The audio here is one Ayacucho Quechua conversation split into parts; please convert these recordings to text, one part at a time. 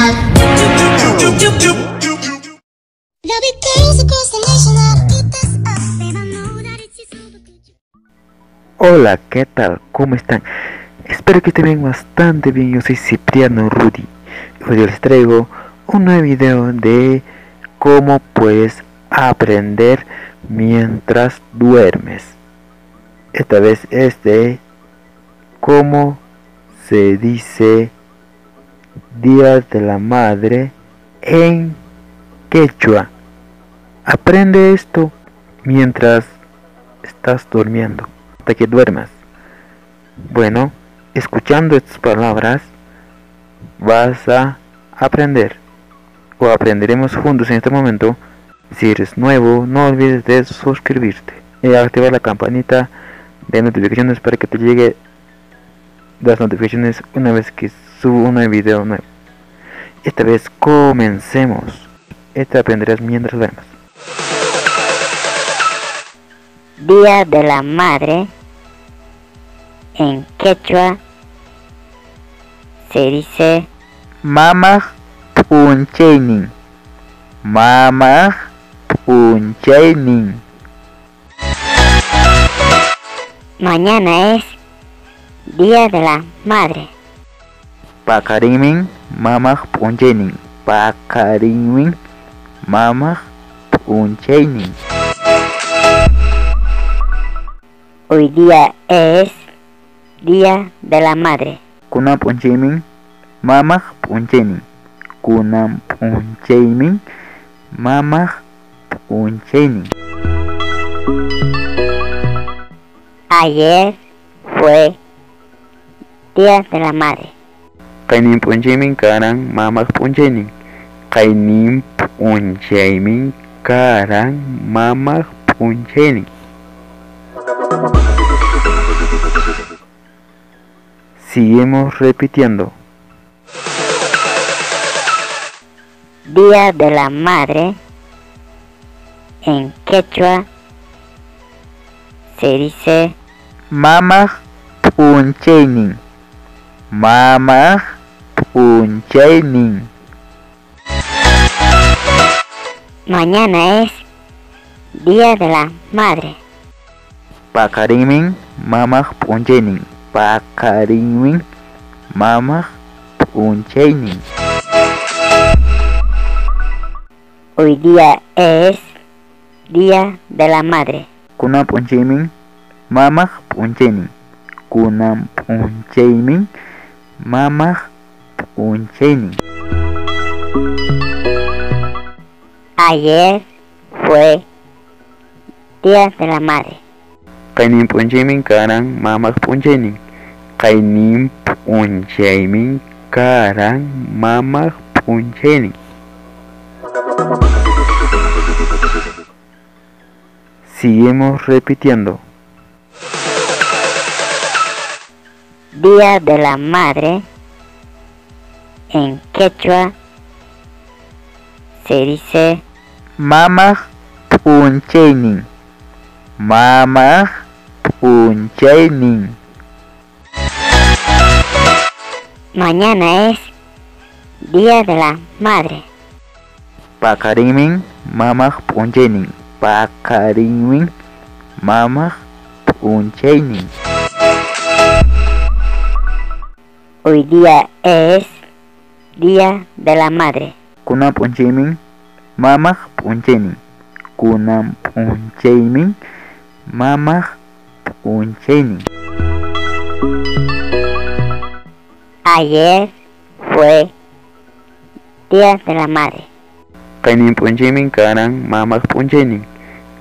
There'll be girls across the nation that'll eat this up. Babe, I know that it's your soul, but could you? Hola, ¿qué tal? ¿Cómo están? Espero que estén bien, bastante bien. Yo soy Cipriano Rudy. Hoy les traigo un nuevo video de cómo puedes aprender mientras duermes. Esta vez es de cómo se dice Día de la Madre en quechua. Aprende esto mientras estás durmiendo, hasta que duermas. Bueno, escuchando estas palabras vas a aprender, o aprenderemos juntos en este momento. Si eres nuevo, no olvides de suscribirte y activar la campanita de notificaciones para que te llegue las notificaciones una vez que subo un nuevo video nuevo. Esta vez comencemos. Esta aprenderás mientras duermas. Día de la Madre en quechua se dice Mamaq p'unchaynin. Mamaq p'unchaynin. Mañana es Día de la Madre. Paqarinmin mamaq p'unchaynin. Paqarinmin mamaq p'unchaynin. Hoy día es Día de la Madre. Kunan p'unchaymin mamaq p'unchaynin. Kunan p'unchaymin mamaq p'unchaynin. Ayer fue Día de la Madre. Qaynin p'unchaymin karan mamaq p'unchaynin. Qaynin p'unchaymin karan mamaq p'unchaynin. Seguimos repitiendo. Día de la Madre en quechua se dice Mamaq p'unchaynin. Mamaq p'unchaynin. Mañana es Día de la Madre. Paqarinmin mamaq p'unchaynin. Paqarinmin mamaq p'unchaynin. Hoy día es Día de la Madre. Kunan p'unchaymin mamaq p'unchaynin. Kunan p'unchaymin mamaq p'unchaynin. Ayer fue Día de la Madre. Qaynin p'unchaymin karan mamaq p'unchaynin. Qaynin p'unchaymin karan mamaq p'unchaynin. Seguimos repitiendo. Día de la Madre en quechua se dice Mamaq p'unchaynin. Mamaq p'unchaynin. Mañana es Día de la Madre. Paqarinmin mamaq p'unchaynin. Paqarinmin mamaq p'unchaynin. Hoy día es Día de la Madre. Kunan p'unchaymin mamaq p'unchaynin. Kunan p'unchaymin mamaq p'unchaynin. Ayer fue Día de la Madre. Qaynin p'unchaymin karan mamaq p'unchaynin.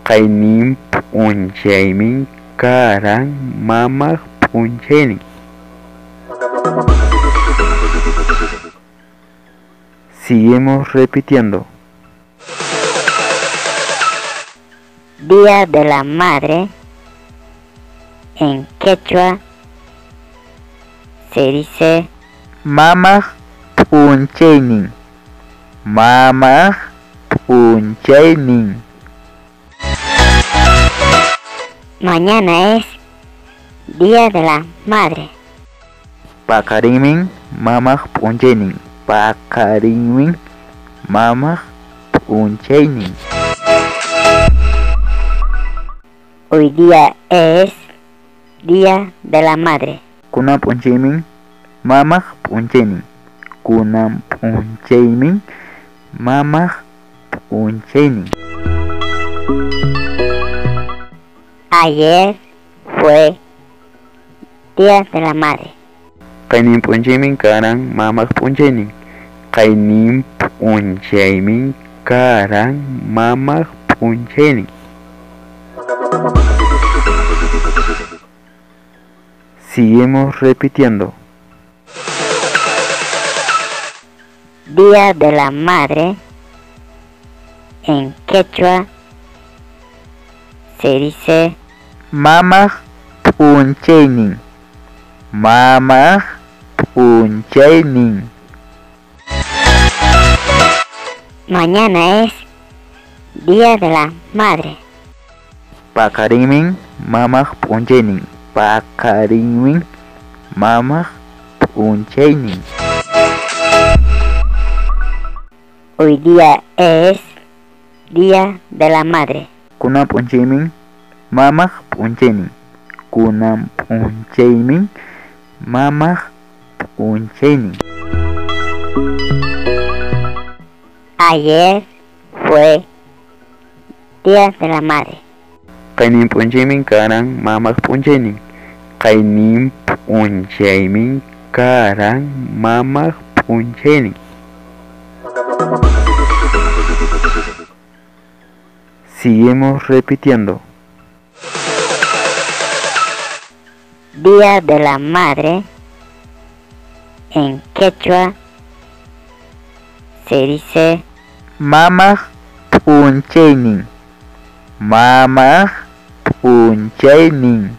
Qaynin p'unchaymin karan mamaq p'unchaynin. Seguimos repitiendo. Día de la Madre en quechua se dice Mamaq p'unchaynin. Mamaq p'unchaynin. Mañana es Día de la Madre. Paqarinmin mamaq p'unchaynin. Paqarinmi mamaq p'unchaynin. Hoy día es Día de la Madre. Kunan p'unchaymi mamaq p'unchaynin. Kunan p'unchaymi mamaq p'unchaynin. Ayer fue Día de la Madre. Qaynin p'unchaymi karan mamaq p'unchaynin. Qaynin p'unchaymi karan mamaq p'unchaynin. Seguimos repitiendo. Día de la Madre en quechua se dice Mamaq p'unchaynin. Mamaq p'unchaynin. Mañana es Día de la Madre. Paqarinmi mamaq p'unchaynin. Paqarinmi mamaq p'unchaynin. Hoy día es Día de la Madre. Kunan p'unchaymi mamaq p'unchaynin. Kunan p'unchaymi mamaq p'unchaynin. Ayer fue Día de la Madre. Qaynin p'unchaymi karan mamaq p'unchaynin. Qaynin p'unchaymi karan mamaq p'unchaynin. Seguimos repitiendo. Día de la Madre en quechua se dice Mamaq p'unchaynin. Mamaq p'unchaynin.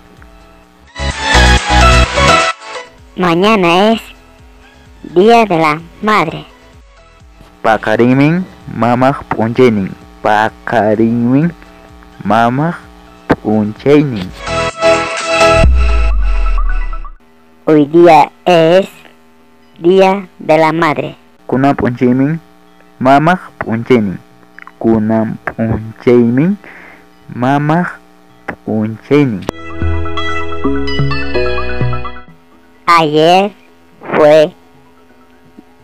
Mañana es Día de la Madre. Paqarinmi mamaq p'unchaynin. Paqarinmi mamaq p'unchaynin. Hoy día es Día de la Madre. Kunan p'unchaymi mamaq p'unchaynin. Kunan p'unchaymi mamaq p'unchaynin. Ayer fue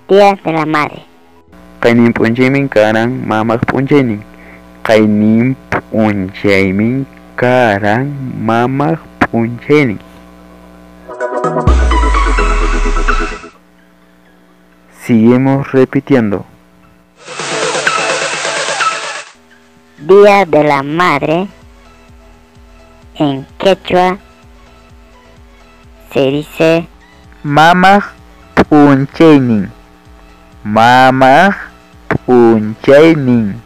Día de la Madre. Qaynin p'unchaymi karan mamaq p'unchaynin. Qaynin p'unchaymi karan mamaq p'unchaynin. Seguimos repitiendo. Día de la Madre en quechua se dice Mamaq p'unchaynin. Mamaq p'unchaynin.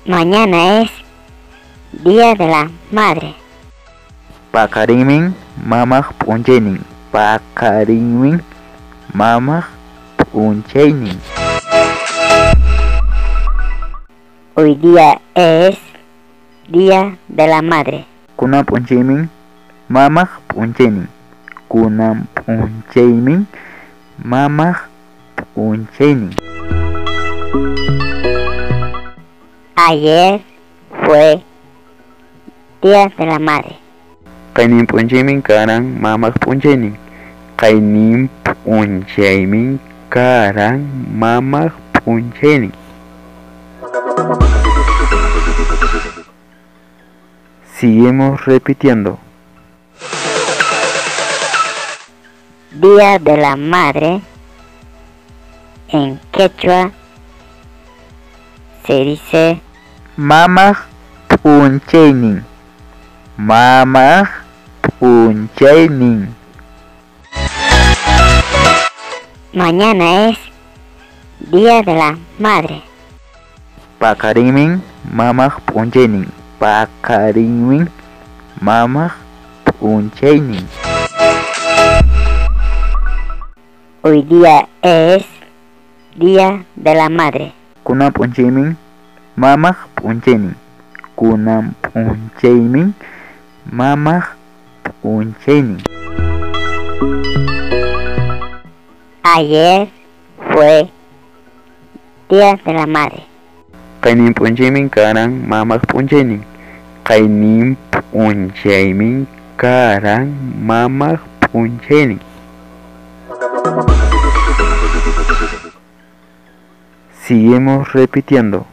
Mañana es Día de la Madre. Paqarinmi mamaq p'unchaynin. Paqarinmi mamaq p'unchaynin. Hoy día es Día de la Madre. Kunan p'unchaymi mamaq p'unchaynin. Kunan p'unchaymi mamaq p'unchaynin. Ayer fue Día de la Madre. Qaynin p'unchaymi karan mamaq p'unchaynin. Qaynin p'unchaymi karan mamaq p'unchaynin. Seguimos repitiendo. Día de la Madre en quechua se dice Mamaq p'unchaynin. Mamaq p'unchaynin. Mañana es Día de la Madre. Paqarinmi mamaq p'unchaynin. Paqarinmi mamaq p'unchaynin. Hoy día es Día de la Madre. Kunan p'unchaymi mamaq p'unchaynin. Kunan p'unchaymi mamaq p'unchaynin. Ayer fue Día de la Madre. Qaynin p'unchaymi karan mamaq p'unchaynin. Qaynin p'unchaymi karan mamaq p'unchaynin. Seguimos repitiendo.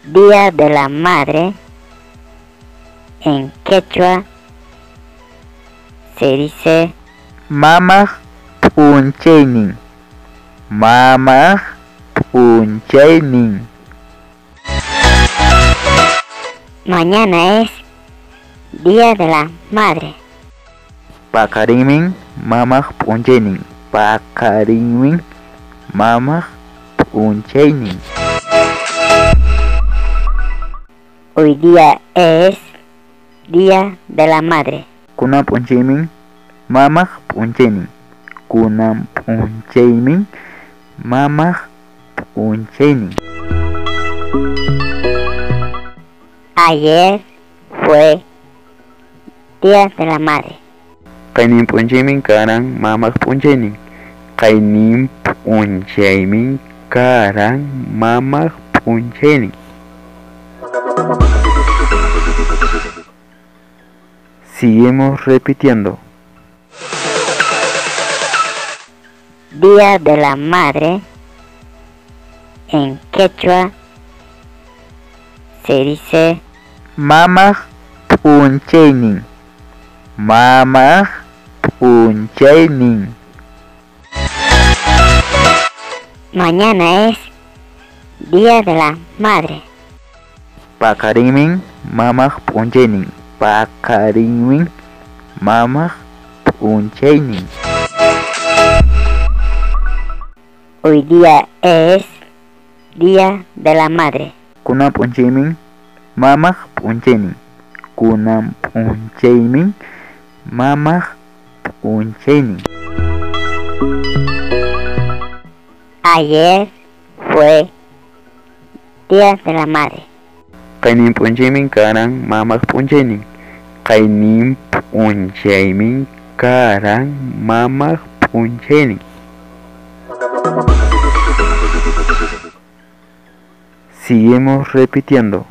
Día de la Madre en quechua se dice Mamaq p'unchaynin. Mamaq p'unchaynin. Mañana es Día de la Madre. Paqarinmi mamaq p'unchaynin. Paqarinmi mamaq p'unchaynin. Hoy día es Día de la Madre. Kunan p'unchaymi mamaq p'unchaynin. Kunan p'unchaymi mamaq p'unchaynin. Ayer fue Día de la Madre. Qaynin p'unchaymi karan mamaq p'unchaynin. Qaynin p'unchaymi karan mamaq p'unchaynin. Seguimos repitiendo. Día de la Madre en quechua se dice Mamaq p'unchaynin. Mamaq p'unchaynin. Mañana es Día de la Madre. Paqarinmi mamaq p'unchaynin. Paqarinmi mamaq p'unchaynin. Hoy día es Día de la Madre. Kunan p'unchaymi mamaq p'unchaynin. Kunan p'unchaymi mamaq p'unchaynin. Ayer fue Día de la Madre. Qaynin p'unchaymi karan mamaq p'unchaynin. Qaynin p'unchaymi karan mamaq p'unchaynin. Seguimos repitiendo.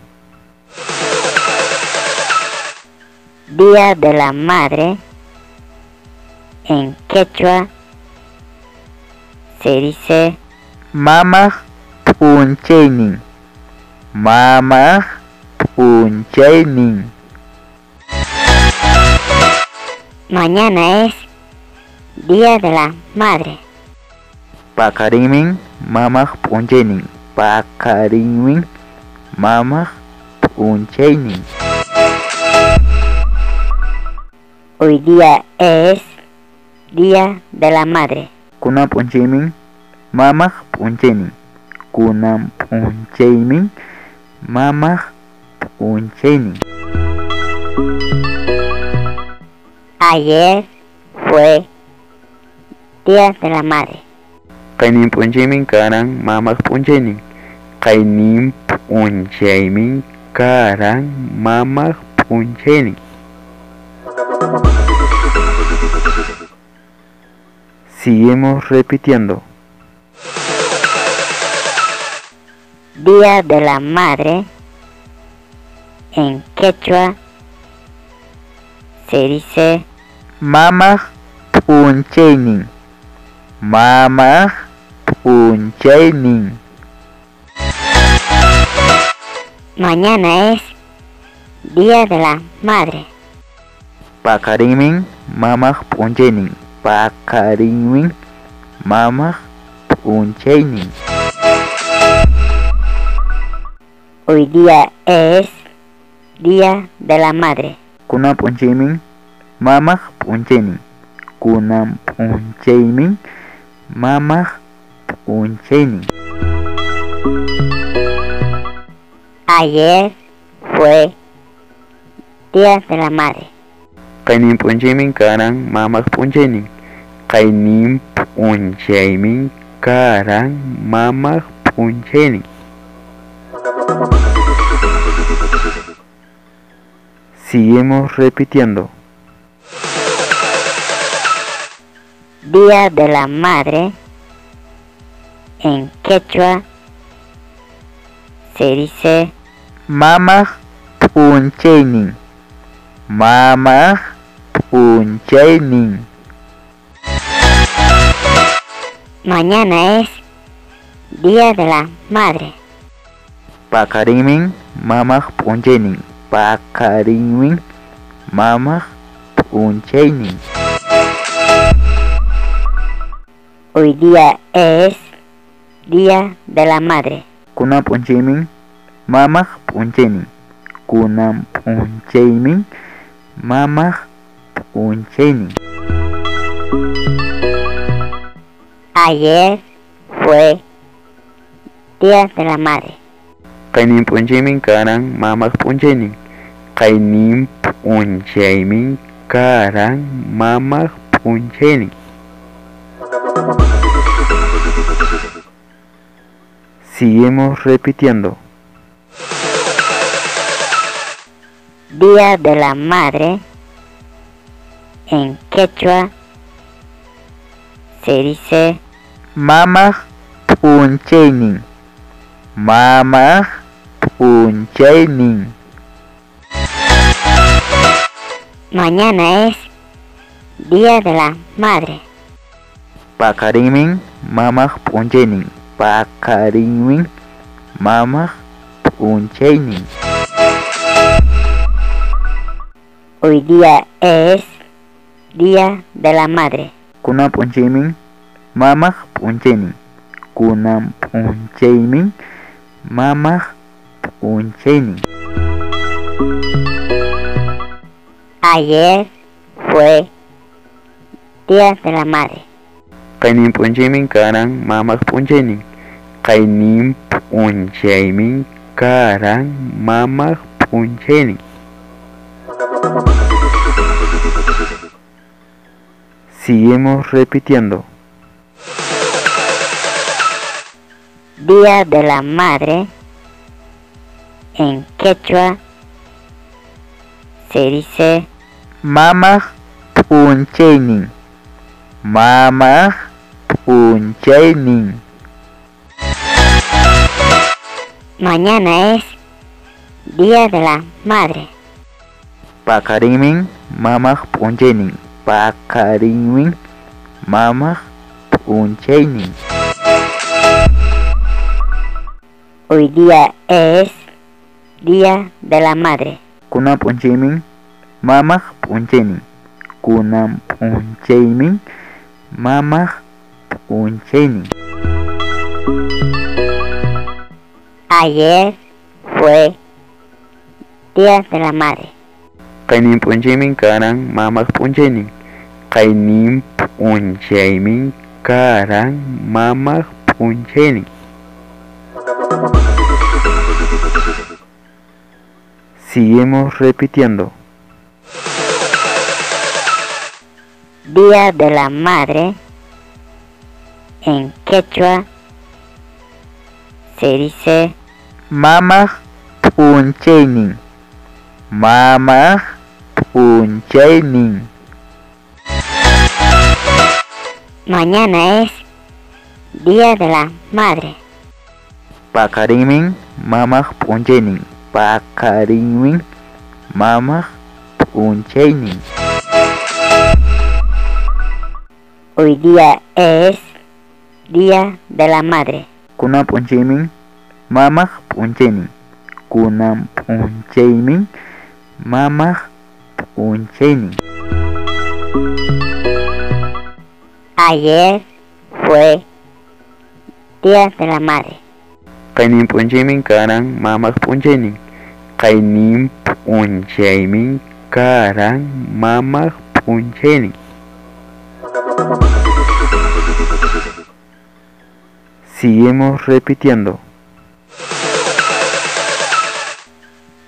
Día de la Madre en quechua se dice Mamaq p'unchaynin. Mamaq p'unchaynin. Mañana es Día de la Madre. Paqarinmi mamaq p'unchaynin. Paqarinmi mamaq p'unchaynin. Hoy día es Día de la Madre. Kunan p'unchaymi mamaq p'unchaynin. Kunan p'unchaymi mamaq p'unchaynin. Ayer fue Día de la Madre. Qaynin p'unchaymi karan mamaq p'unchaynin. Qaynin p'unchaymi karan mamaq p'unchaynin. Seguimos repitiendo. Día de la Madre en quechua se dice Mamaq p'unchaynin. Mamaq p'unchaynin. Mañana es Día de la Madre. Paqarinmi mamaq p'unchaynin. Paqarinmi mamaq p'unchaynin. Hoy día es Día de la Madre. Kunan p'unchaymi mamaq p'unchaynin. Kunan p'unchaymi mamaq p'unchaynin. Ayer fue Día de la Madre. Qaynin p'unchaymi karan mamaq p'unchaynin. Qaynin p'unchaymi karan mamaq p'unchaynin. Seguimos repitiendo. Día de la Madre en quechua se dice Mamaq p'unchaynin. Mamaq p'unchaynin. Mañana es Día de la Madre. Paqarinmin mamaq p'unchaynin. Paqarinmin mamaq p'unchaynin. Hoy día es Día de la Madre. Kunan p'unchaymin mamaq p'unchaynin. Kunan p'unchaymin mamaq p'unchaynin. Ayer fue Día de la Madre. Qaynin p'unchaymin karan mamaq p'unchaynin. Qaynin p'unchaymin karan mamaq p'unchaynin. Seguimos repitiendo. Día de la Madre en quechua se dice Mamaq p'unchaynin. Mamaq p'unchaynin. Mañana es Día de la Madre. Paqarinmin mamaq p'unchaynin. Paqarinmin mamaq p'unchaynin. Hoy día es Día de la Madre. Kunan p'unchaymin mamaq p'unchaynin. Kunan p'unchaymin mamaq p'unchaynin. Ayer fue Día de la Madre. Qaynin p'unchaymin karan mamaq p'unchaynin. Qaynin p'unchaymin karan mamaq p'unchaynin. Seguimos repitiendo. Día de la Madre en quechua se dice Mamaq p'unchaynin. Mamaq p'unchaynin. Mañana es Día de la Madre. Paqarinmin mamaq p'unchaynin. Paqarinmin mamaq p'unchaynin. Hoy día es Día de la Madre. Kunan p'unchaymin mamaq p'unchaynin. Kunan p'unchaymin mamaq p'unchaynin. Ayer fue Día de la Madre. Qaynin p'unchaymin karan mamaq p'unchaynin. Qaynin p'unchaymin karan mamaq p'unchaynin. Seguimos repitiendo. Día de la Madre en quechua se dice Mamaq p'unchaynin. Mamaq p'unchaynin. Mañana es Día de la Madre. Paqarinmin mamaq p'unchaynin. Paqarinmin mamaq p'unchaynin. Hoy día es Día de la Madre. Kunan p'unchaymin mamaq p'unchaynin. Kunan p'unchaymin mamaq p'unchaynin. Ayer fue Día de la Madre. Qaynin p'unchaymin karan mamaq p'unchaynin. Qaynin p'unchaymin karan mamaq p'unchaynin. Seguimos repitiendo.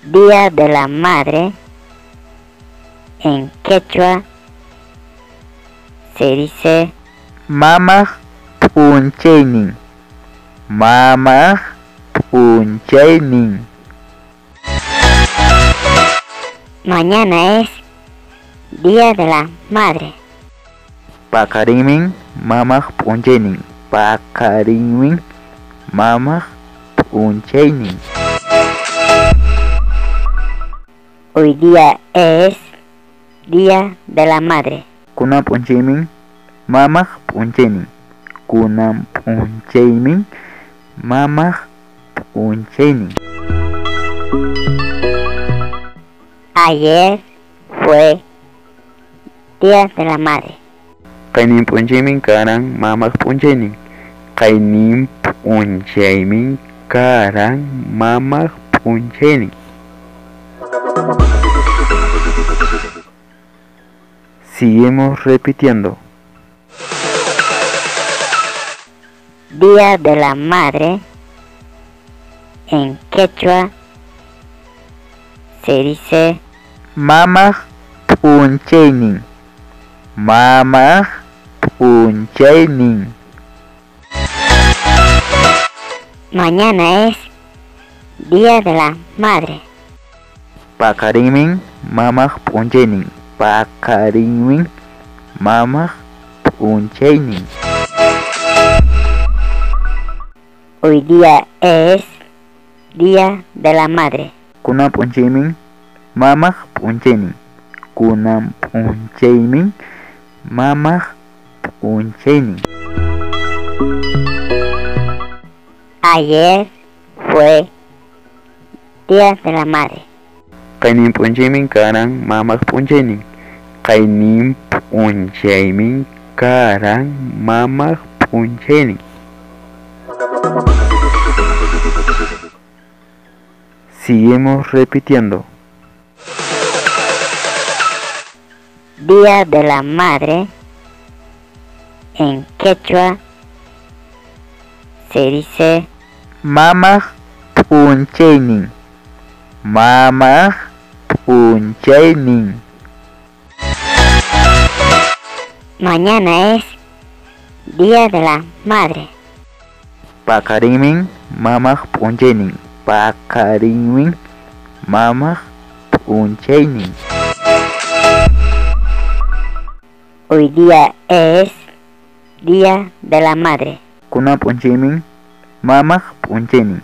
Día de la Madre en quechua se dice Mamaq p'unchaynin. Mamaq p'unchaynin. Mañana es Día de la Madre. Paqarinmin mamaq p'unchaynin. Paqarinmin mamaq p'unchaynin. Hoy día es Día de la Madre. Kunan p'unchaymin mamaq p'unchaynin. Kunan p'unchaymin mamaq p'unchaynin. Ayer fue Día de la Madre. Qaynin p'unchaymin karan mamaq p'unchaynin. Qaynin p'unchaymin karan mamaq p'unchaynin. Seguimos repitiendo. Día de la Madre en quechua se dice Mamaq p'unchaynin. Mamaq p'unchaynin. Mañana es Día de la Madre. Paqarinmin mamaq p'unchaynin. Paqarinmin mamaq p'unchaynin. Hoy día es Día de la Madre. Kunan p'unchaymin mamaq p'unchaynin. Kunan p'unchaymin mamaq p'unchaynin. Ayer fue Día de la Madre. Qaynin p'unchaymin karan mamaq p'unchaynin. Qaynin p'unchaymin karan mamaq p'unchaynin. Seguimos repitiendo. Día de la Madre en quechua se dice Mamaq p'unchaynin. Mamaq p'unchaynin. Mañana es Día de la Madre. Paqarinmin mamaq p'unchaynin. Paqarinmin mamaq p'unchaynin. Hoy día es Día de la Madre. Kunan p'unchaymin mamaq p'unchaynin.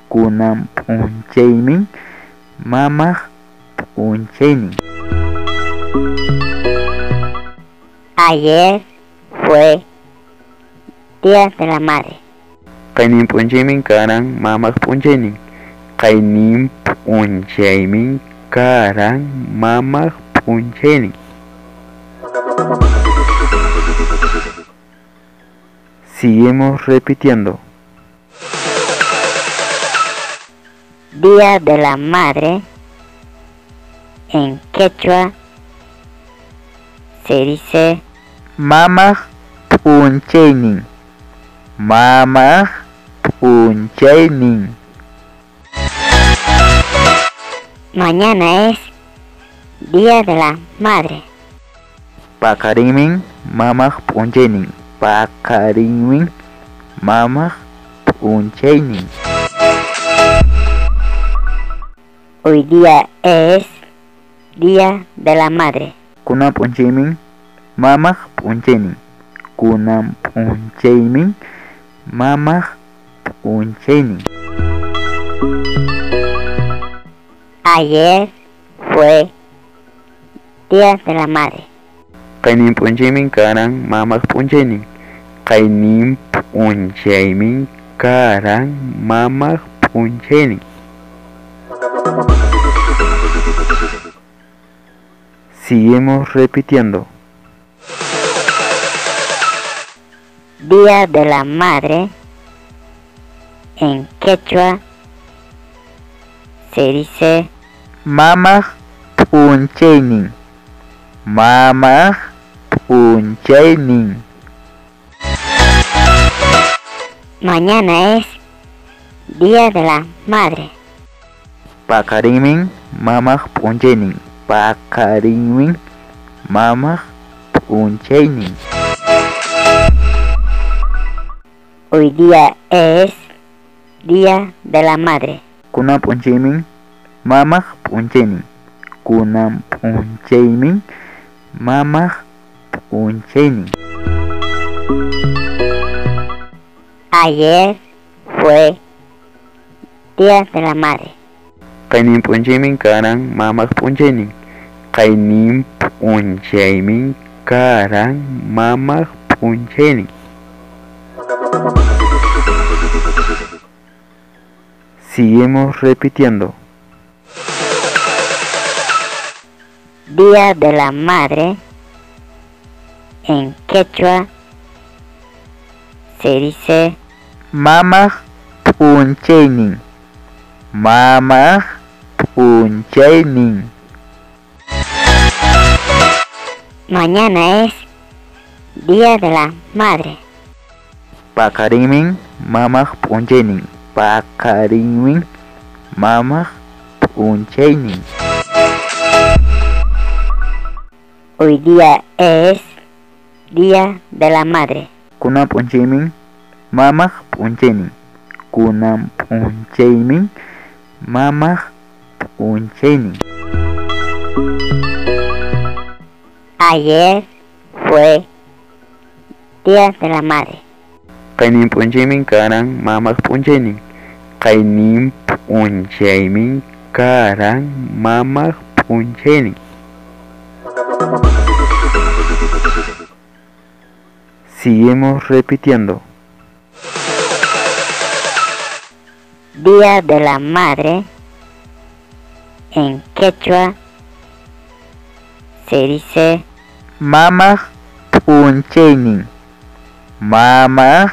Kunan p'unchaymin mamaq p'unchaynin. Ayer fue Día de la Madre. Qaynin p'unchaymin karan mamaq p'unchaynin. Qaynin p'unchaymin karan mamaq p'unchaynin. Seguimos repitiendo. Día de la Madre en quechua se dice Mamaq p'unchaynin. Mamaq p'unchaynin. Mañana es Día de la Madre. Paqarinmin mamaq p'unchaynin. Paqarinmin mamaq p'unchaynin. Hoy día es Día de la Madre. Kunan p'unchaymin mamaq p'unchaynin. Kunan p'unchaymin mamaq p'unchaynin. Ayer fue Día de la Madre. Qaynin p'unchaymin karan mamaq p'unchaynin. Qaynin p'unchaymin karan mamaq p'unchaynin. Seguimos repitiendo. Día de la Madre en quechua se dice Mamaq p'unchaynin. Mamaq p'unchaynin. Mañana es Día de la Madre. Paqarinmin mamaq p'unchaynin. Paqarinmin mamaq p'unchaynin. Hoy día es Día de la Madre. Kunan p'unchaymin mamaq p'unchaynin. Kunan p'unchaymin mamaq p'unchaynin. Ayer fue Día de la Madre. Qaynin p'unchaymi karan mamaq p'unchaynin. Qaynin p'unchaymi karan mamaq p'unchaynin. Seguimos repitiendo. Día de la Madre en quechua se dice Mamaq p'unchaynin. Mamaq p'unchaynin. Mañana es Día de la Madre. Paqarinmi mamaq p'unchaynin. Paqarinmi mamaq p'unchaynin. Hoy día es Día de la Madre. Kunan p'unchaymi mamaq p'unchaynin. Kunan p'unchaymi mamaq p'unchaynin. Ayer fue Día de la Madre. Qaynin p'unchaymi karan mamaq p'unchaynin. Qaynin p'unchaymi karan mamaq p'unchaynin. Seguimos repitiendo. Día de la Madre en quechua se dice Mamaq p'unchaynin. Mamaq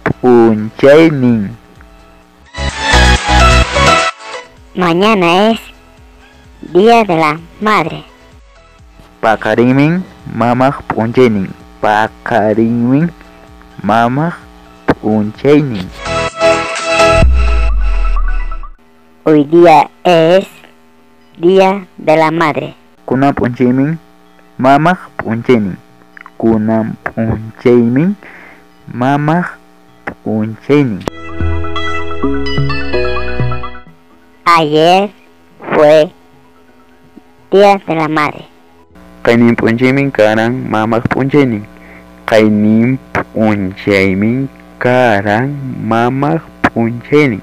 p'unchaynin. Mañana es Día de la Madre. Paqarinmi mamaq p'unchaynin. Paqarinmi mamaq p'unchaynin. Hoy día es Día de la Madre. Kunan p'unchaymi mamaq p'unchaynin. Kunan p'unchaymi mamaq p'unchaynin. Ayer fue Día de la Madre. Qaynin p'unchaymi karan mamaq p'unchaynin. Qaynin p'unchaymi karan mamaq p'unchaynin.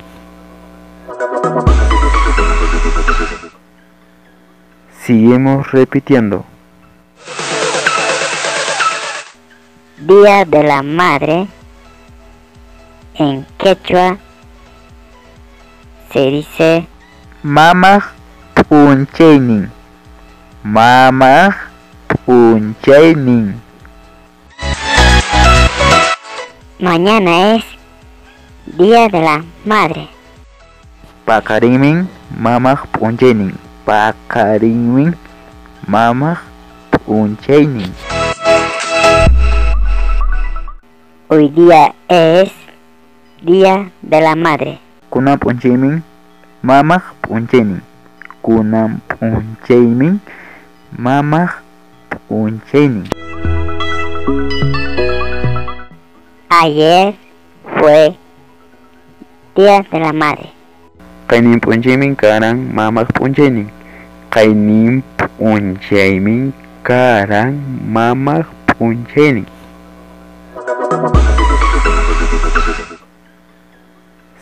Seguimos repitiendo. Día de la Madre en quechua se dice Mamaq p'unchaynin. Mamaq p'unchaynin. Mañana es Día de la Madre. Paqarinmi mamaq p'unchaynin. Paqarinmi mamaq p'unchaynin. Hoy día es Día de la Madre. Kunan p'unchaymi mamaq p'unchaynin. Kunan p'unchaymi mamaq p'unchaynin. Ayer fue Día de la Madre. Qaynin p'unchaymi karan mamaq p'unchaynin. Qaynin p'unchaymi karan mamaq p'unchaynin.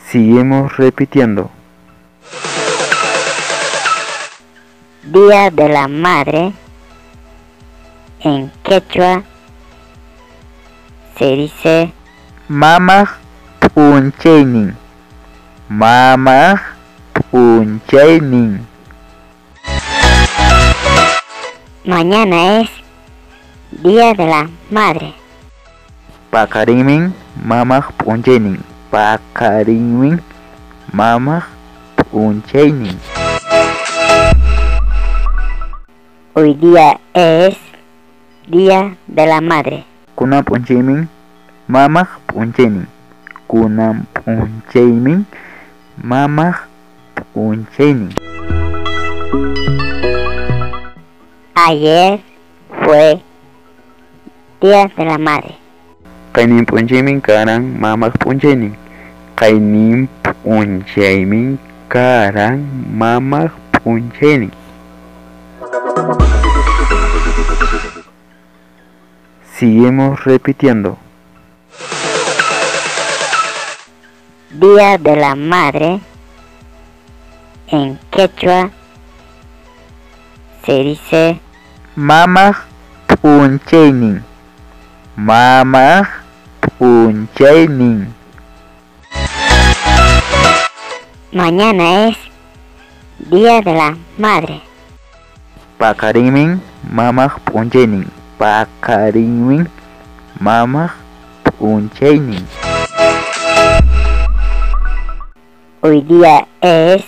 Seguimos repitiendo. Día de la Madre en quechua se dice Mamaq p'unchaynin. Mamaq p'unchaynin. Mañana es Día de la Madre. Paqarinmi mamaq p'unchaynin. Paqarinmi mamaq p'unchaynin. Hoy día es Día de la Madre. Kunan p'unchaymi mamaq p'unchaynin. Kunan p'unchaymi mamaq p'unchaynin. Ayer fue Día de la Madre. Qaynin p'unchaymi karan mamaq p'unchaynin. Qaynin p'unchaymi karan mamaq p'unchaynin. Seguimos repitiendo. Día de la Madre en quechua se dice Mamaq p'unchaynin. Mamaq p'unchaynin. Mañana es Día de la Madre. Paqarinmin mamaq p'unchaynin. Paqarinmin mamaq p'unchaynin. Hoy día es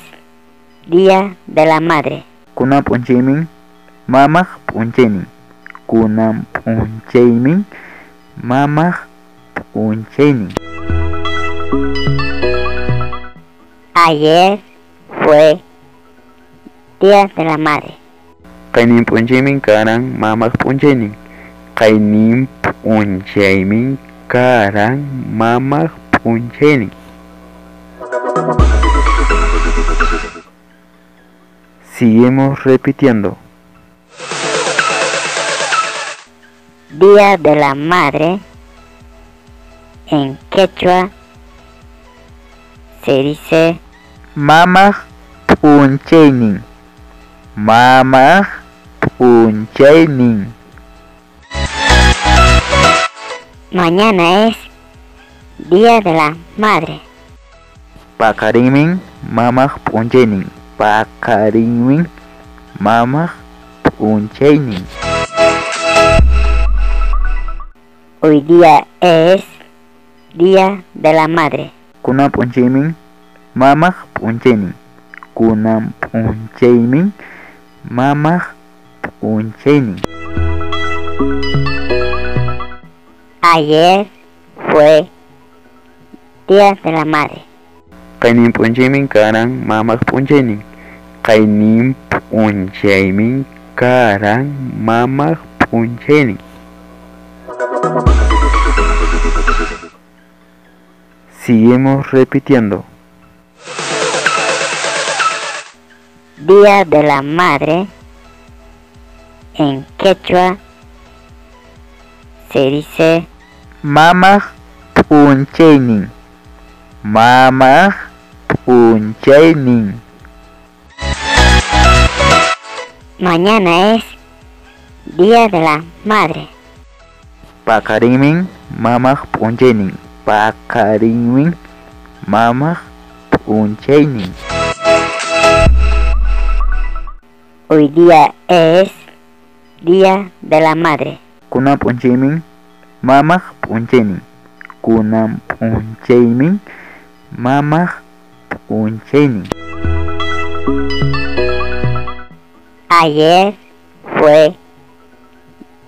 Día de la Madre. Kunan p'unchaymin mamaq p'unchaynin. Kunan p'unchaymin mamaq p'unchaynin. Ayer fue Día de la Madre. Qaynin p'unchaymin karan mamaq p'unchaynin. Qaynin p'unchaymin karan mamaq p'unchaynin. Seguimos repitiendo. Día de la Madre en quechua se dice Mamaq p'unchaynin. Mamaq p'unchaynin. Mañana es Día de la Madre. Paqarinmin mamaq p'unchaynin. Paqarinmin mamaq p'unchaynin. Hoy día es Día de la Madre. Kunan p'unchaymin mamaq p'unchaynin. Kunan p'unchaymin mamaq p'unchaynin. Ayer fue Día de la Madre. Qaynin p'unchaymin karan mamaq p'unchaynin. Qaynin p'unchaymin karan mamaq p'unchaynin. Seguimos repitiendo. Día de la Madre en quechua se dice Mamaq p'unchaynin. Mamaq p'unchaynin. Mañana es Día de la Madre. Paqarinmin mamaq p'unchaynin. Paqarinmin mamaq p'unchaynin. Hoy día es Día de la Madre. Kunan p'unchaymin mamaq p'unchaynin. Kunan p'unchaymin mamaq p'unchaynin. Ayer fue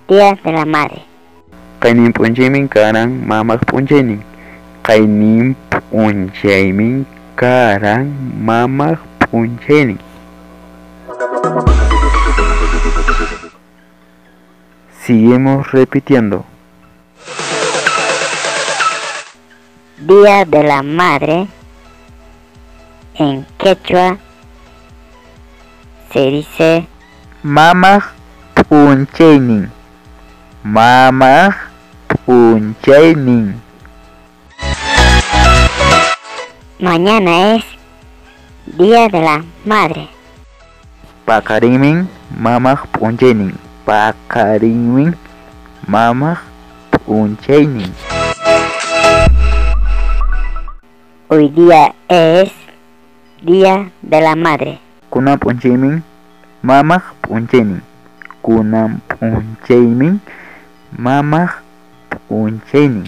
Día de la Madre. Qaynin p'unchaymin karan mamaq p'unchaynin. Qaynin p'unchaymin karan mamaq p'unchaynin. Seguimos repitiendo. Día de la Madre en quechua se dice Mamaq p'unchaynin. Mamaq p'unchaynin. Mañana es Día de la Madre. Paqarinmin mamaq p'unchaynin. Paqarinmin mamaq p'unchaynin. Hoy día es Día de la Madre. Kunan p'unchaymin mamaq p'unchaynin. Kunan p'unchaymin mamaq p'unchaynin.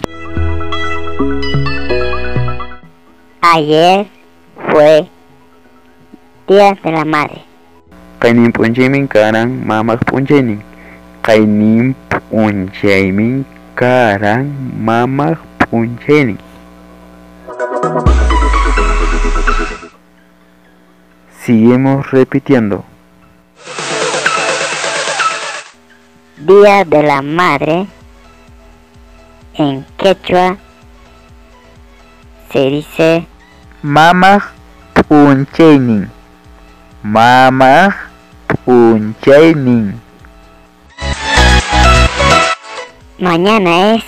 Ayer fue Día de la Madre. Qaynin p'unchaymin karan mamaq p'unchaynin. Qaynin p'unchaymin karan mamaq p'unchaynin. Seguimos repitiendo. Día de la Madre en quechua se dice Mamaq p'unchaynin. Mamaq p'unchaynin. Mañana es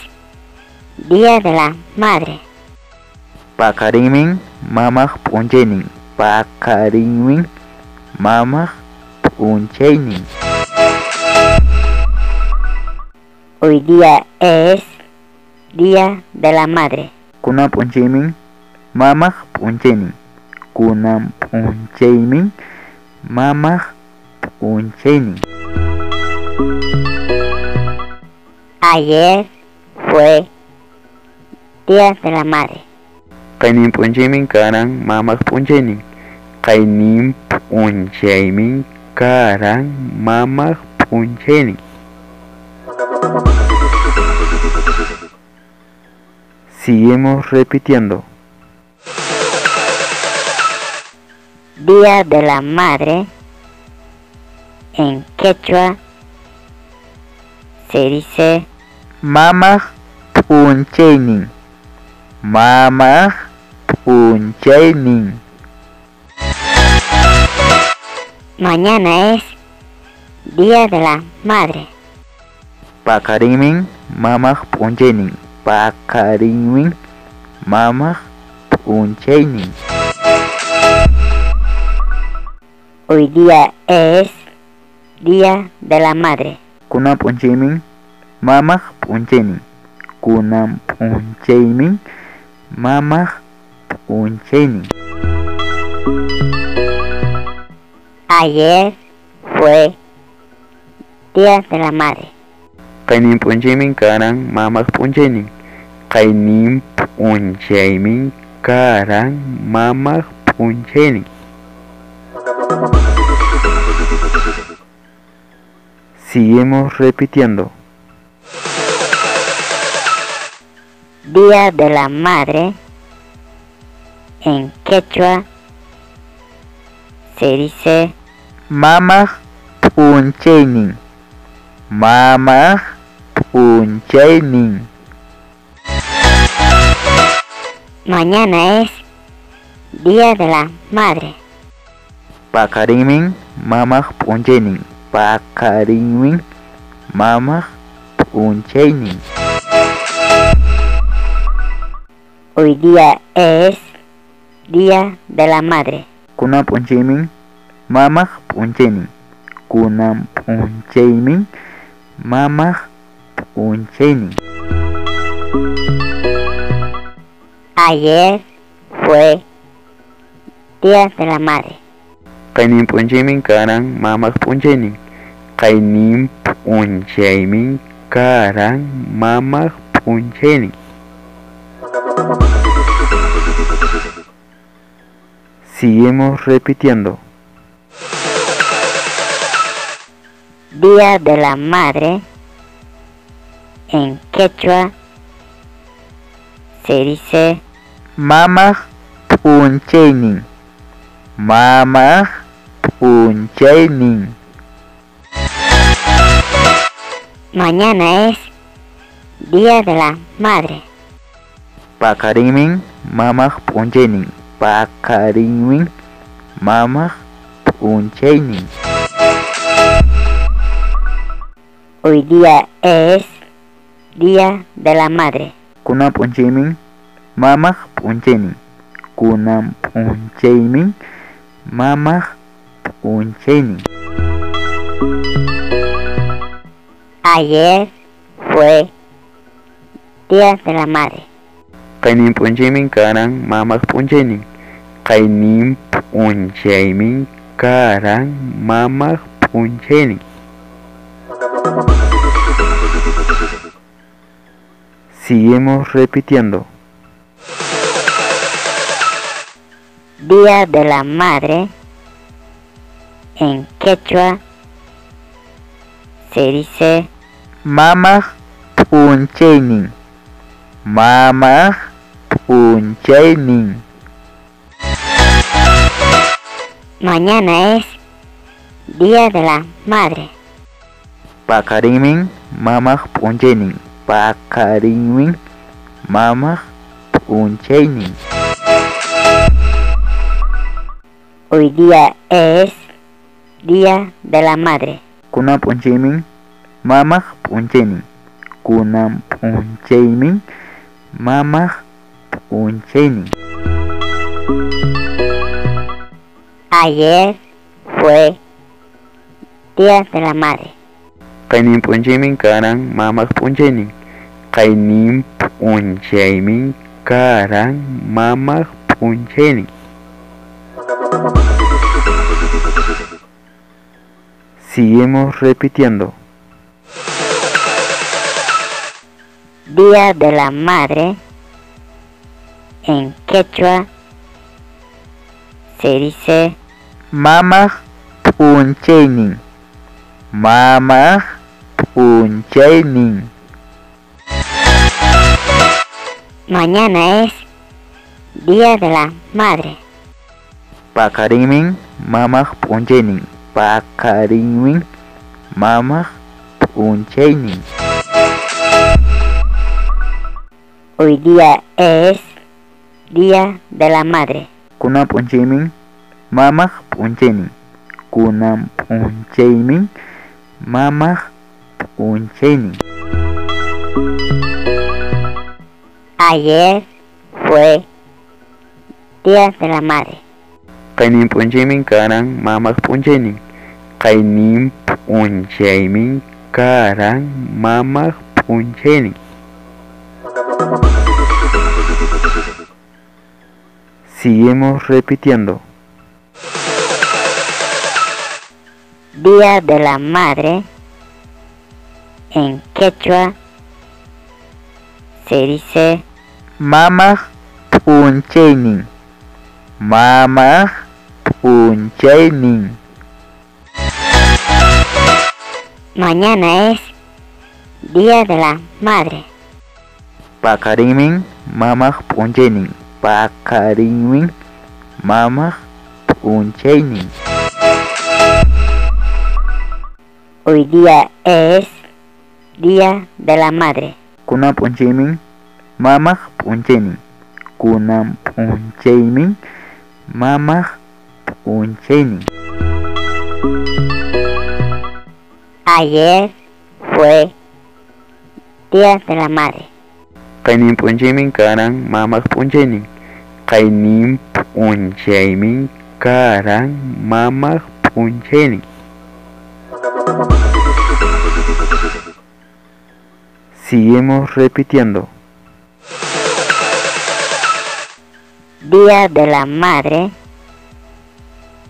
Día de la Madre. Paqarinmin mamaq p'unchaynin. Paqarinmin mamaq p'unchaynin. Hoy día es Día de la Madre. Kunan p'unchaymin mamaq p'unchaynin. Kunan p'unchaymin mamaq p'unchaynin. Ayer fue Día de la Madre. Qaynin p'unchaymin karan mamaq p'unchaynin. Qaynin p'unchaymin karan mamaq p'unchaynin. Seguimos repitiendo. Día de la Madre en quechua se dice Mamaq p'unchaynin. Mamaq p'unchaynin. Mañana es Día de la Madre. Paqarinmin mamaq p'unchaynin. Paqarinmin mamaq p'unchaynin. Hoy día es Día de la Madre. Kunan p'unchaymin mamaq p'unchaynin. Kunan p'unchaymin mamaq p'unchaynin. Ayer fue Día de la Madre. Qaynin p'unchaymin karan mamaq p'unchaynin. Qaynin p'unchaymin karan mamaq p'unchaynin. Seguimos repitiendo. Día de la Madre en quechua se dice Mamaq p'unchaynin. Mamaq p'unchaynin. Mañana es Día de la Madre. Paqarinmin mamaq p'unchaynin. Paqarinmin mamaq p'unchaynin. Hoy día es Día de la Madre. Kunan p'unchaymin mamaq p'unchaynin. Kunan p'unchaymin mamaq p'unchaynin. Ayer fue Día de la Madre. Qaynin p'unchaymin karan mamaq p'unchaynin. Qaynin p'unchaymin karan mamaq p'unchaynin. Seguimos repitiendo. Día de la Madre en quechua se dice Mamaq p'unchaynin. Mamaq p'unchaynin. Mañana es Día de la Madre. Paqarinmin mamaq p'unchaynin. Paqarinmin mamaq p'unchaynin. Hoy día es Día de la Madre. Kunan p'unchaymin mamaq p'unchaynin. Kunan p'unchaymin mamaq p'unchaynin. Ayer fue Día de la Madre. Qaynin p'unchaymin karan mamaq p'unchaynin. Qaynin p'unchaymin karan mamaq p'unchaynin. Seguimos repitiendo. Día de la Madre en quechua se dice Mamaq p'unchaynin. Mamaq p'unchaynin. Mañana es Día de la Madre. Paqarinmin mamaq p'unchaynin. Paqarinmin mamaq p'unchaynin. Hoy día es Día de la Madre. Kunan p'unchaymin mamaq p'unchaynin. Kunan p'unchaymin mamaq p'unchaynin. Ayer fue Día de la Madre. Qaynin p'unchaymi karan mamaq p'unchaynin. Qaynin p'unchaymi karan mamaq p'unchaynin. Seguimos repitiendo. Día de la Madre en quechua se dice Mamaq p'unchaynin. Mamaq p'unchaynin. Mañana es Día de la Madre. Paqarinmi mamaq p'unchaynin. Paqarinmi mamaq p'unchaynin. Hoy día es Día de la Madre. Kunan p'unchaymi mamaq p'unchaynin. Kunan p'unchaymi mamaq p'unchaynin. Ayer fue Día de la Madre. Qaynin p'unchaymi karan mamaq p'unchaynin. Qaynin p'unchaymi karan mamaq p'unchaynin. Seguimos repitiendo. Día de la Madre en quechua se dice Mamaq p'unchaynin. Mamaq p'unchaynin. Mañana es Día de la Madre. Paqarinmi mamaq p'unchaynin. Paqarinmi mamaq p'unchaynin. Hoy día es Día de la Madre. Kunan p'unchaymi mamaq p'unchaynin. Kunan p'unchaymi mamaq p'unchaynin. Ayer fue Día de la Madre. Qaynin p'unchaymi karan mamaq p'unchaynin. Qaynin p'unchaymi karan mamaq p'unchaynin. Seguimos repitiendo. Día de la Madre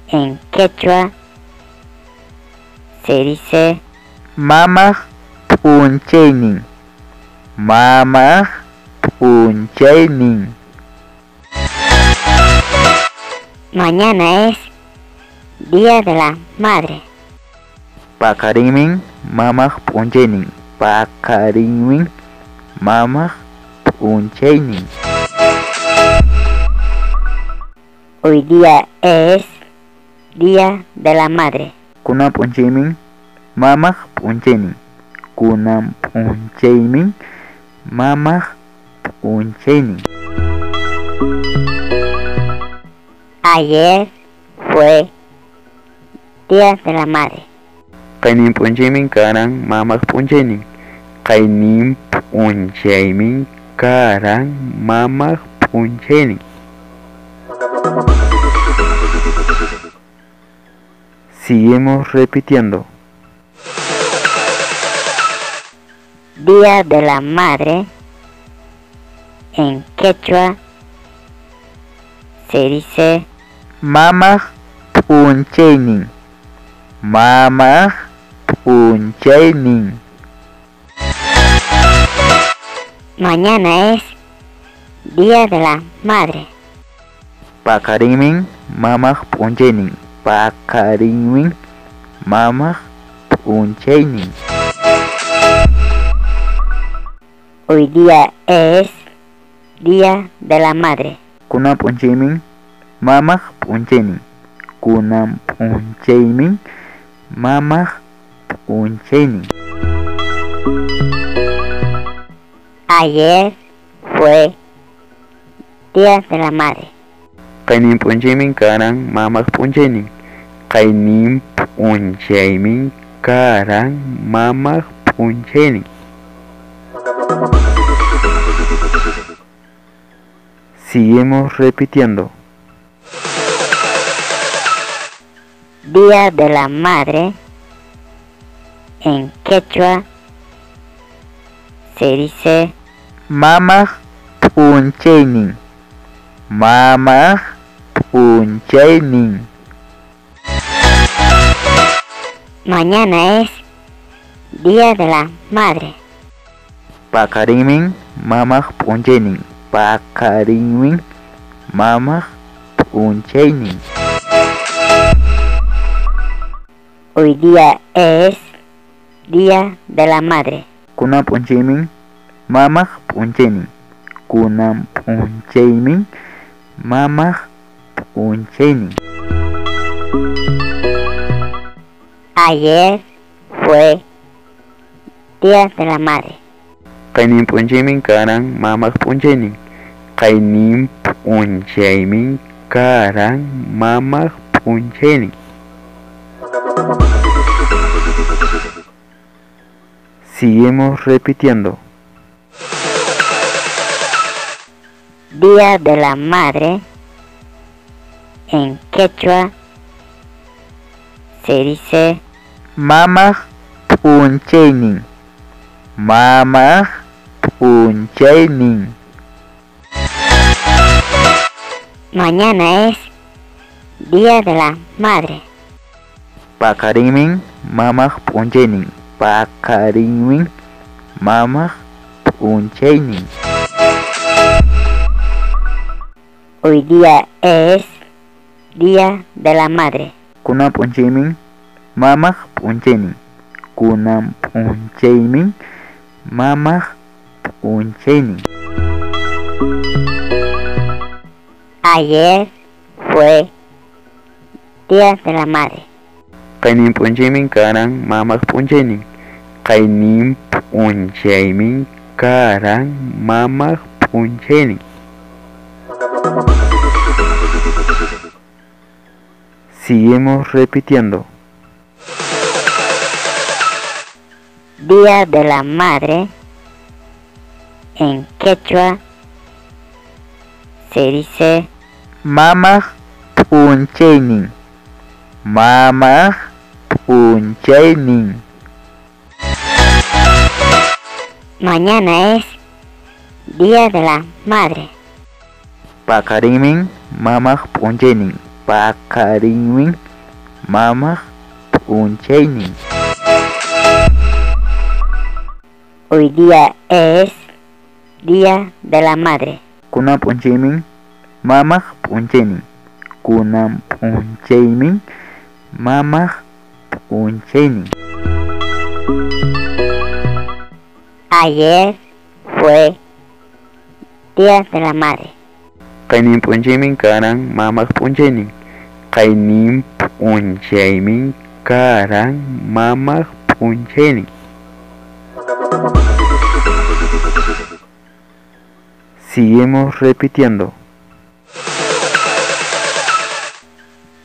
en quechua se dice Mamaq p'unchaynin. Mamaq p'unchaynin. Mañana es Día de la Madre. Paqarinmi mamaq p'unchaynin. Paqarinmi mamaq p'unchaynin. Hoy día es Día de la Madre. Kunan p'unchaymi mamaq p'unchaynin. Kunan p'unchaymi mamaq p'unchaynin. Ayer fue Día de la Madre. Qaynin p'unchaymi karan mamaq p'unchaynin. Qaynin p'unchaymi karan mamaq p'unchaynin. Seguimos repitiendo. Día de la Madre en quechua se dice Mamaq p'unchaynin. Mamaq p'unchaynin. Mañana es Día de la Madre. Paqarinmi mamaq p'unchaynin. Paqarinmi mamaq p'unchaynin. Hoy día es Día de la Madre. Kunan p'unchaymi mamaq p'unchaynin. Kunan p'unchaymi mamaq p'unchaynin. Ayer fue Día de la Madre. Qaynin p'unchaymi karan mamaq p'unchaynin. Qaynin p'unchaymi karan mamaq p'unchaynin. Seguimos repitiendo. Día de la Madre en quechua se dice Mamaq p'unchaynin. Mamaq p'unchaynin. Mañana es Día de la Madre. Paqarinmin mamaq p'unchaynin. Paqarinmin mamaq p'unchaynin. Hoy día es Día de la Madre. Kunan p'unchaymin mamaq p'unchaynin. Kunan p'unchaymin mamaq p'unchaynin. Ayer fue Día de la Madre. Qaynin p'unchaymin karan mamaq p'unchaynin. Qaynin p'unchaymin karan mamaq p'unchaynin. Seguimos repitiendo. Día de la Madre en quechua se dice Mamaq p'unchaynin. Mamaq p'unchaynin. Mañana es Día de la Madre. Paqarinmin mamaq p'unchaynin. Paqarinmin mamaq p'unchaynin. Hoy día es Día de la Madre. Kunan p'unchaymin mamaq p'unchaynin. Kunan p'unchaymin mamaq p'unchaynin. Ayer fue Día de la Madre. Qaynin p'unchaymin karan mamaq p'unchaynin. Qaynin p'unchaymin karan mamaq p'unchaynin. Seguimos repitiendo. Día de la Madre en quechua se dice Mamaq p'unchaynin. Mamaq p'unchaynin. Mañana es Día de la Madre. Paqarinmin mamaq p'unchaynin. Paqarinmin mamaq p'unchaynin. Hoy día es Día de la Madre. Kunan p'unchaymin mamaq p'unchaynin. Kunan p'unchaymin mamaq p'unchaynin. Ayer fue Día de la Madre. Qaynin p'unchaymin karan mamaq p'unchaynin. Qaynin p'unchaymin karan mamaq p'unchaynin. Seguimos repitiendo.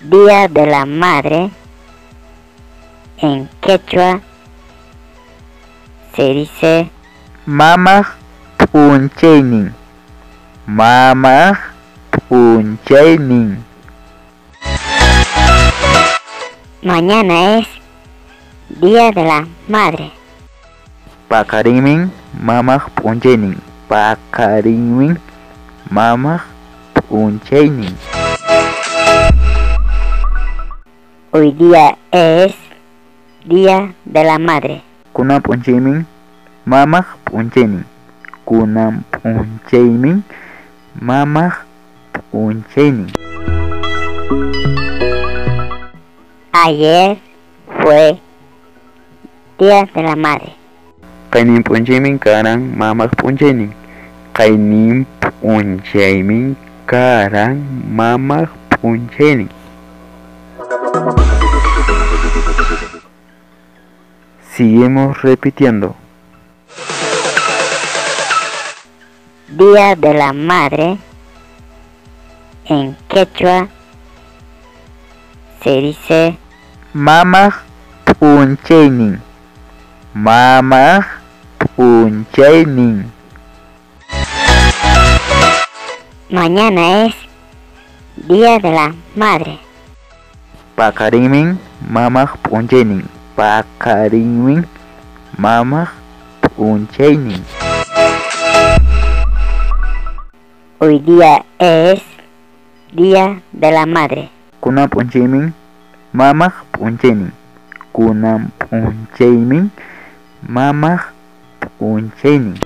Día de la Madre en quechua se dice Mamaq p'unchaynin. Mamaq p'unchaynin. Mañana es Día de la Madre. Paqarinmin mamaq p'unchaynin. Paqarinmin mamaq p'unchaynin. Hoy día es Día de la Madre. Kunan p'unchaymin mamaq p'unchaynin. Kunan p'unchaymin mamaq p'unchaynin. Ayer fue Día de la Madre. Qaynin p'unchaymin karan mamaq p'unchaynin. Qaynin p'unchaymin karan mamaq p'unchaynin. Seguimos repitiendo. Día de la Madre en quechua se dice Mamaq p'unchaynin. Mamaq p'unchaynin. Mañana es Día de la Madre. Paqarinmin mamaq p'unchaynin. Paqarinmin mamaq p'unchaynin. Hoy día es Día de la Madre. Kunan p'unchaymin mamaq p'unchaynin. Kunan p'unchaymin mamaq p'unchaynin.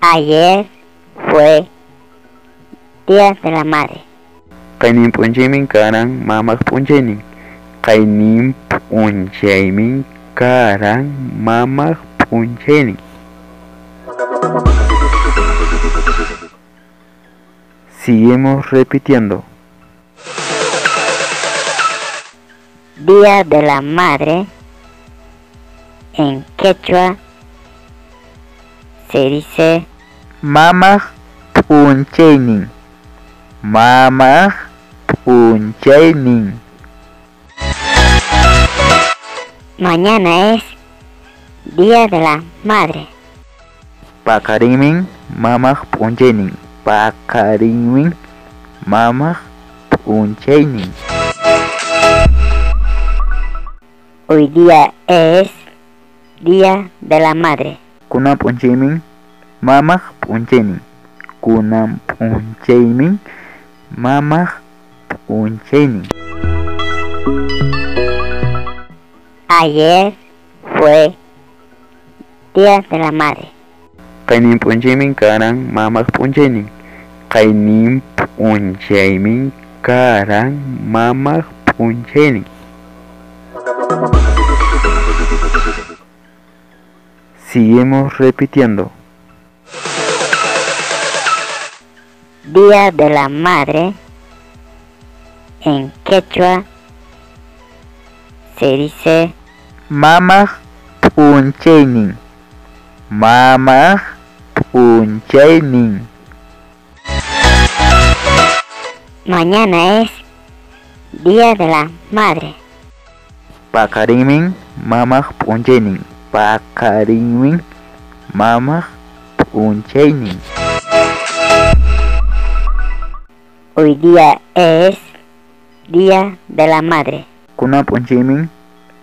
Ayer fue Día de la Madre. Qaynin p'unchaymin karan mamaq p'unchaynin. Qaynin p'unchaymin karan mamaq p'unchaynin. Seguimos repitiendo. Día de la Madre en quechua se dice Mamaq p'unchaynin. Mamaq p'unchaynin. Mañana es Día de la Madre. Paqarinmin mamaq p'unchaynin. Paqarinmin mamaq p'unchaynin. Hoy día es Día de la Madre. Kunan p'unchaymin mamaq p'unchaynin. Kunan p'unchaymin mamaq p'unchaynin. Ayer fue Día de la Madre. Qaynin p'unchaymin karan mamaq p'unchaynin. Qaynin p'unchaymin karan mamaq p'unchaynin. Seguimos repitiendo. Día de la Madre en quechua se dice Mamaq p'unchaynin. Mamaq p'unchaynin. Mañana es Día de la Madre. Paqarinmin mamaq p'unchaynin. Paqarinmin mamaq p'unchaynin. Hoy día es Día de la Madre. Kunan p'unchaymin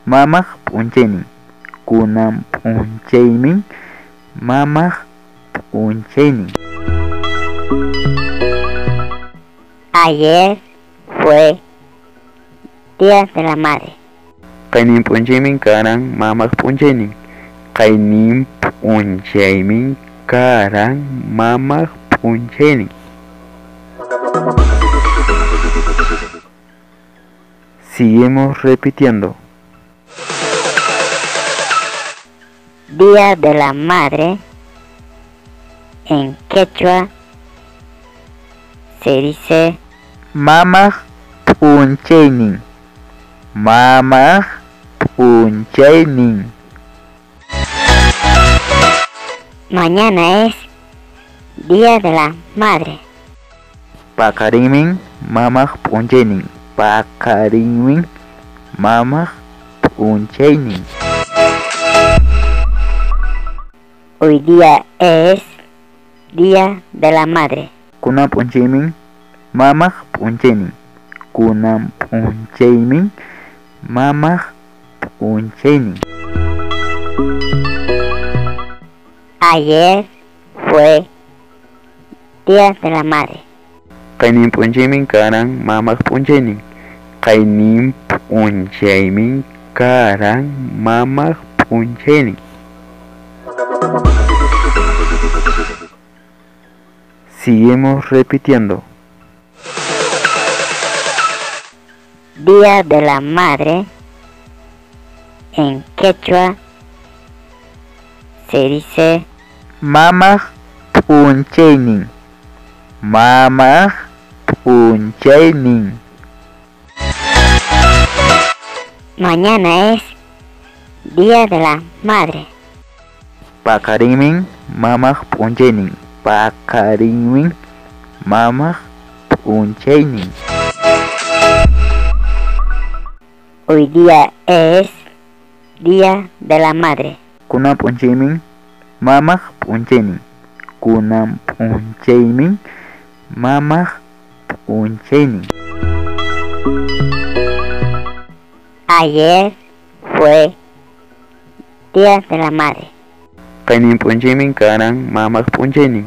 mamaq p'unchaynin. Kunan p'unchaymin mamaq p'unchaynin. Ayer fue Día de la Madre. Qaynin p'unchaymin karan mamaq p'unchaynin. Qaynin p'unchaymin karan mamaq p'unchaynin. Seguimos repitiendo. Día de la Madre en quechua se dice Mamaq p'unchaynin. Mamaq p'unchaynin. Mañana es Día de la Madre. Paqarinmin mamaq p'unchaynin. Paqarinmin mamaq p'unchaynin. Hoy día es Día de la Madre. Kunan p'unchaymin mamaq p'unchaynin. Kunan p'unchaymin mamaq p'unchaynin. Ayer fue Día de la Madre. Qaynin p'unchaymin karan mamaq p'unchaynin. Qaynin p'unchaymin karan mamaq p'unchaynin. Seguimos repitiendo. Día de la Madre en quechua se dice Mamaq p'unchaynin. Mamaq p'unchaynin. Mañana es Día de la Madre. Paqarinmin mamaq p'unchaynin. Paqarinmin mamaq p'unchaynin. Hoy día es Día de la Madre. Kunan p'unchaymin mamaq p'unchaynin. Kunan p'unchaymin mamaq p'unchaynin. Ayer fue Día de la Madre. Qaynin p'unchaymi karan mamaq p'unchaynin.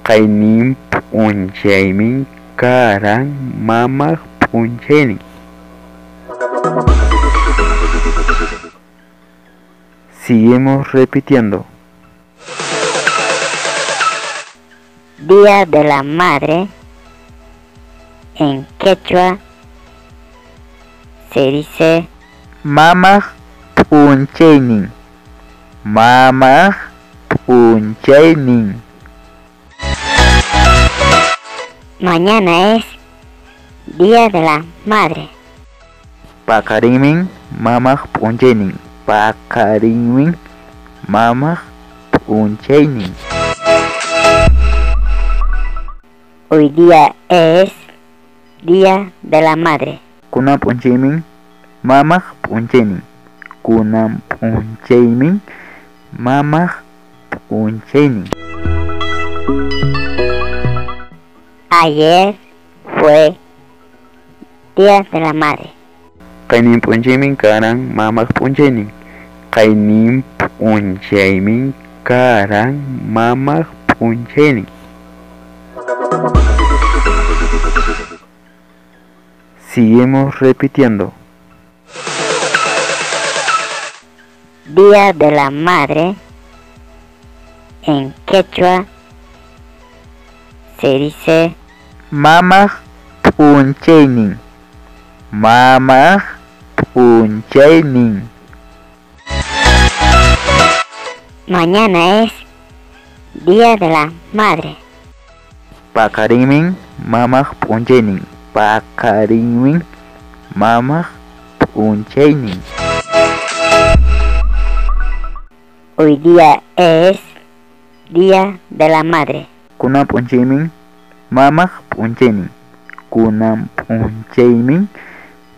Qaynin p'unchaymi karan mamaq p'unchaynin. Seguimos repitiendo. Día de la Madre en quechua se dice Mamaq p'unchaynin. Mamaq p'unchaynin. Mañana es Día de la Madre. Paqarinmi mamaq p'unchaynin. Paqarinmi mamaq p'unchaynin. Hoy día es Día de la Madre. Kunan p'unchaymi mamaq p'unchaynin. Kunan p'unchaymi mamaq p'unchaynin. Ayer fue Día de la Madre. Qaynin p'unchaymi karan mamaq p'unchaynin. Qaynin p'unchaymi karan mamaq p'unchaynin. Seguimos repitiendo. Día de la Madre en quechua se dice Mamaq p'unchaynin. Mamaq p'unchaynin. Mañana es Día de la Madre. Paqarinmi mamaq p'unchaynin. Paqarinmi mamaq p'unchaynin. Hoy día es Día de la Madre. Kunan p'unchaymi mamaq p'unchaynin. Kunan p'unchaymi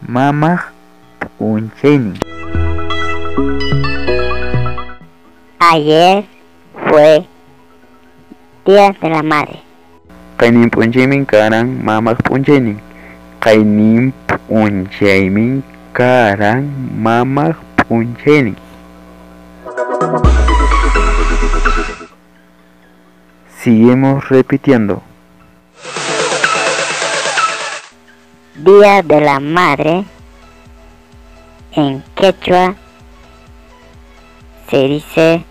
mamaq p'unchaynin. Ayer fue Día de la Madre. Qaynin p'unchaymi karan mamaq p'unchaynin. Qaynin p'unchaymi karan mamaq p'unchaynin. Seguimos repitiendo. Día de la Madre en quechua se dice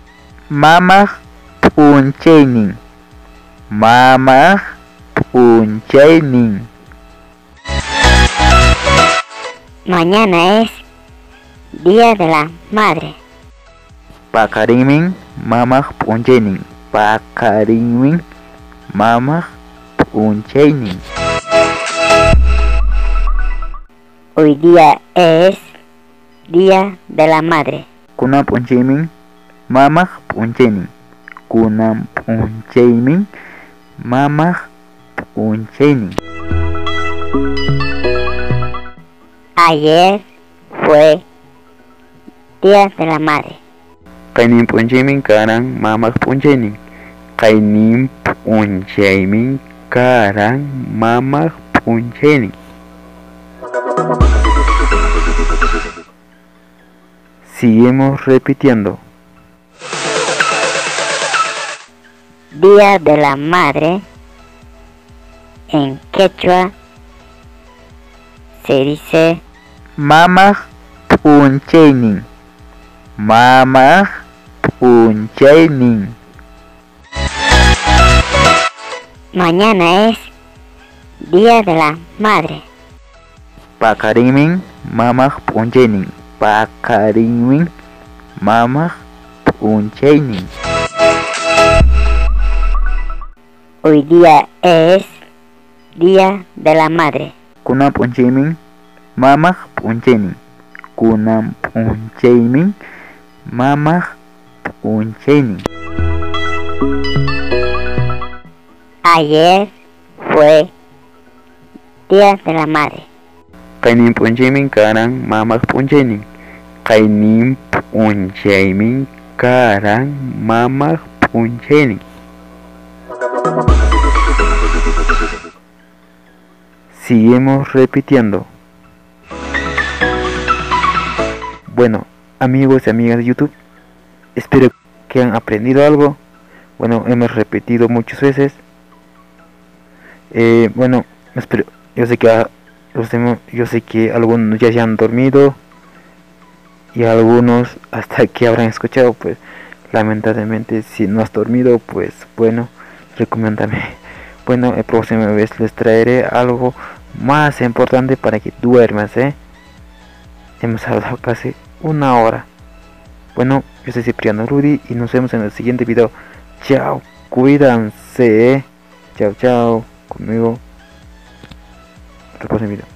Mamaq p'unchaynin. Mamaq p'unchaynin. Mañana es Día de la Madre. Paqarinmi mamaq p'unchaynin. Paqarinmi mamaq p'unchaynin. Hoy día es Día de la Madre. Kunan p'unchaymi mamaq p'unchaynin. Kunan p'unchaymi mamaq p'unchaynin. Ayer fue Día de la Madre. Qaynin p'unchaymi karan mamaq p'unchaynin. Qaynin p'unchaymi karan mamaq p'unchaynin. Seguimos repitiendo. Día de la Madre en quechua se dice Mamaq p'unchaynin. Mamaq p'unchaynin. Mañana es Día de la Madre. Paqarinmi mamaq p'unchaynin. Paqarinmi mamaq p'unchaynin. Hoy día es Día de la Madre. Kunan p'unchaymi mamaq p'unchaynin. Kunan p'unchaymi mamaq p'unchaynin. Ayer fue Día de la Madre. Qaynin p'unchaymi karan mamaq p'unchaynin. Qaynin p'unchaymi karan mamaq p'unchaynin. Seguimos repitiendo. Bueno, amigos y amigas de YouTube, espero que han aprendido algo. Bueno, hemos repetido muchas veces. Bueno, espero, yo sé que yo sé que algunos ya se han dormido y algunos hasta que habrán escuchado, pues lamentablemente si no has dormido, pues bueno, recomiéndame. Bueno, la próxima vez les traeré algo más importante para que duermas. Hemos hablado casi una hora. Bueno, yo soy Cipriano Rudy y nos vemos en el siguiente video. Chao, cuídense. Chao, chao. Conmigo. Hasta el próximo video.